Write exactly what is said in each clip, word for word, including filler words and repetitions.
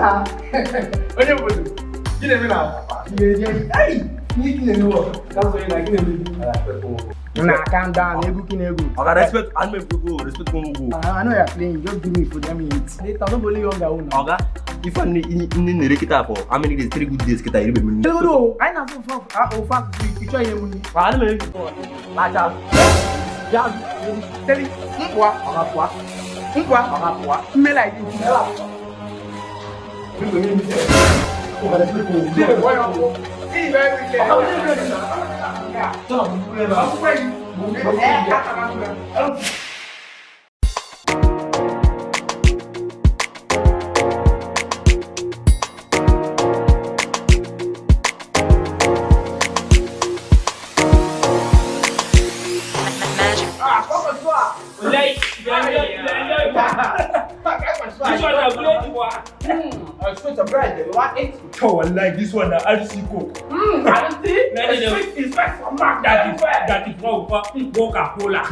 Onye obodo, gịnị eme na? Hey, ihe gịnị eme wọ? Ka sọ na gịnị eme? Una calm down, egwu gịnị egwu? Oga, respect, I'm a go, respect, go, go. Uh, I know you're playing, just give me for ten minutes. Later, nobody young, I won't. Oga, if I need, need, need to take it for how many days? Three good days, kita iribe mi. No, no, I know so far, uh, oh, fuck, you try your money. I don't know. Acha. Ya, tell him, nkwa, ọga kwa. Nkwa, ọga kwa. Mme like this. Magic. Ah, come on, come on. Like, you enjoy, you enjoy. This one na bullet wa. Hmm, I'm so surprised. You want it? Oh, wallahi, this one na R C Coke. Hmm, R C? Na, na, na. It's sweet, it's sweet for Mark. That is, that is what we call Coca-Cola.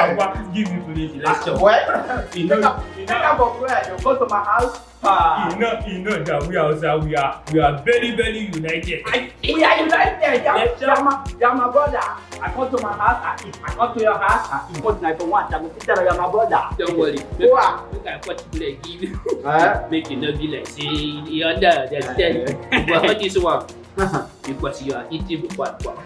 Papa, give me, please. Let's chop. Well, you know, take a, you know, take a book where you go to my house. Ah. You know, you know that we are also, we are, we are very, very united. I, we are united. You're, you're my, you're my brother. I come to my house, I eat. I come to your house, I eat. But like for one, I go fit tell you, you're my brother. Don't worry. Make, make I cut you like give you. Eh? Make you not be like say you are there. Just tell you. But what is one? Because you are eating one, one.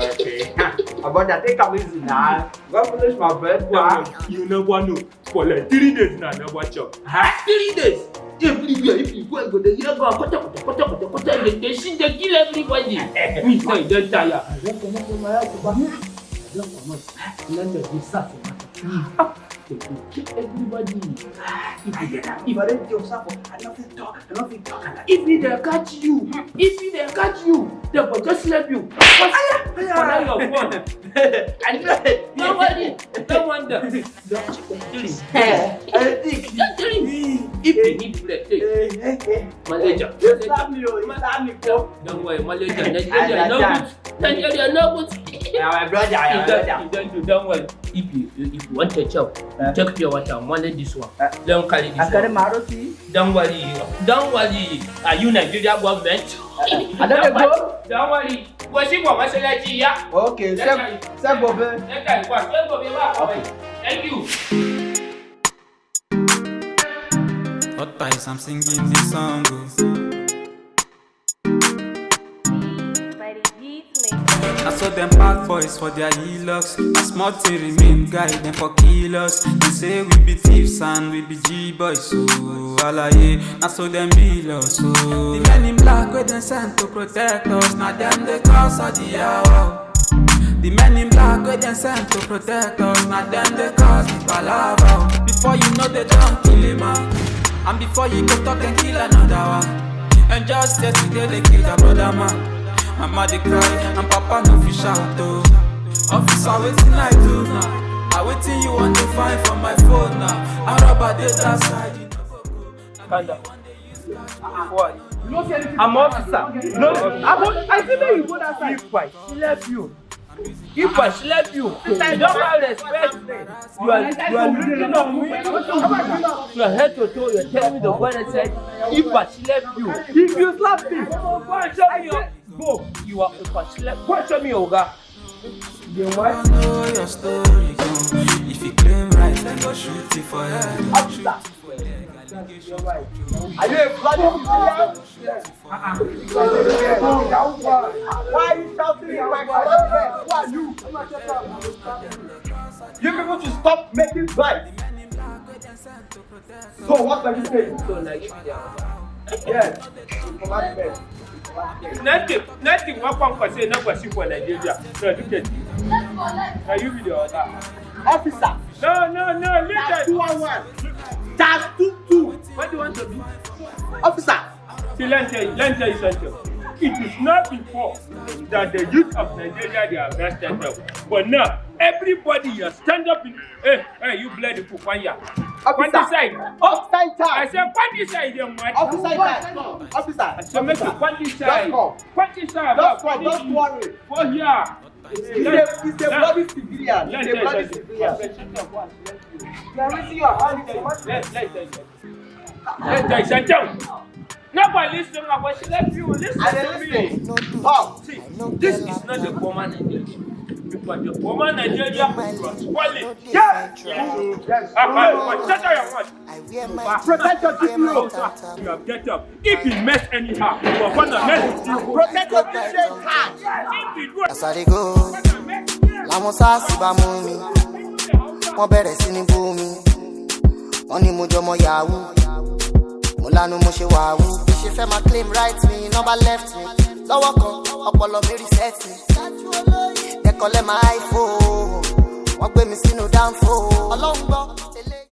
Okay. But I think I'm easy now. Go finish my bread, one. You never know. For like three days now, I never chop. Huh? Three days. Everywhere, if you go, go there, you go, koto, koto, koto, koto, koto, they, they shoot, they kill everybody. Me, so you don't tire. I don't come up with my house, but I don't come up. Let me be sad for my. They go kill everybody. If you, if I don't tell suffer, I don't fit talk, I don't fit talk. If they catch you, if they catch you, they go just slap you. Aya, aya. Collect your phone. I know. Don't worry, don't wonder. Three. Eh, I think. Three. If you need to play, take. Eh, eh, eh. Manager. You slap me, oh, you slap me, oh. Don't worry, manager. Nigeria no good. Nigeria no good. Yeah, my brother, yeah, my brother. You don't, you don't do, don't worry. If you, you, if you want to chop, eh, take pure water, manage this one. Eh. Don't carry this one. I carry Maruti. Don't worry, don't worry. Are you Nigeria government? Eh, eh. I don't go. Don't worry. Go see for Masalachi, yeah? Okay, sir. Sir, go be. Let I go. Sir, go be. Okay. Thank you. What time I'm singing this song, oh? By the beat maker. I saw them bad boys for their e-locks. A small thing remain, guy, them for kill us. They say we be thieves and we be G-boys, so alaye. I saw them be lost, so the men in black where they sent to protect us. Now them they cause all the hour. The men in black where they sent to protect us. Now them they cause the palava. Before you know they don't kill a man, and before you go talk and kill another one. And just yesterday they killed a brother man. Mama they cry and papa no fish out though. Officer, wetin I do now? I waiting you want to find for my phone now. I rub a data side. Calm down. What? I'm officer. No, I'm, I think you go that side. If I slap you, if I slap you, you don't have respect. You are, you are looking at me. You are head to toe. You are telling me to go and say, if I slap you, if you slap me, go and show me your, go. You are, if I slap, go and show me your guy. Then why? I know your story, go. If you claim right, then go shoot you for head. Officer. Are you a bloody idiot? Why are you shouting in my car? Who are you? You people should stop making noise. So what are you saying? So like, yeah. Yes. Nothing, nothing. What one can say, no question for Nigeria. No, look at you. Now you be the other. Officer. No, no, no, leave that. Two one one. That's two two. What do you want to be? Officer. See, let me tell you, let me tell you something. It is not before that the youth of Nigeria, they are very stand up. But now, everybody, you stand up in, hey, hey, you bloody fool, one year. Officer. One this side. Upside down. I said, one this side, you mad. Upside down. Officer. I said, make it one this side. Just come. One this side. Just come. Don't worry. Four here. He's a, he's a bloody civilian. He's a bloody civilian. You are raising your hand. Let, let, let, let. Ladies and gentlemen, nobody listen to my question. Let you listen to me. See, this is not the former Nigeria. Because the former Nigeria was falling. Yes. Yes. Shut up your mouth. Protect your people. You have get up. If he mess anyhow, you are gonna mess with you. Protect your people. If he do As I dey go, làwọn sars bá mú mi, wọ́n bẹ̀rẹ̀ sí ní bú mi, wọ́n ní mo jọmọ yahoo, mo lanu mo ṣe wàhù, ṣe fẹ́ máa claim right mi, nọ́mbà left mi, lọ́wọ́ kan ọpọlọ mi reset mi, they collect my iPhone, wọ́n gbé mi sínú downfall, ọlọ́run gbọ́, eléyìí.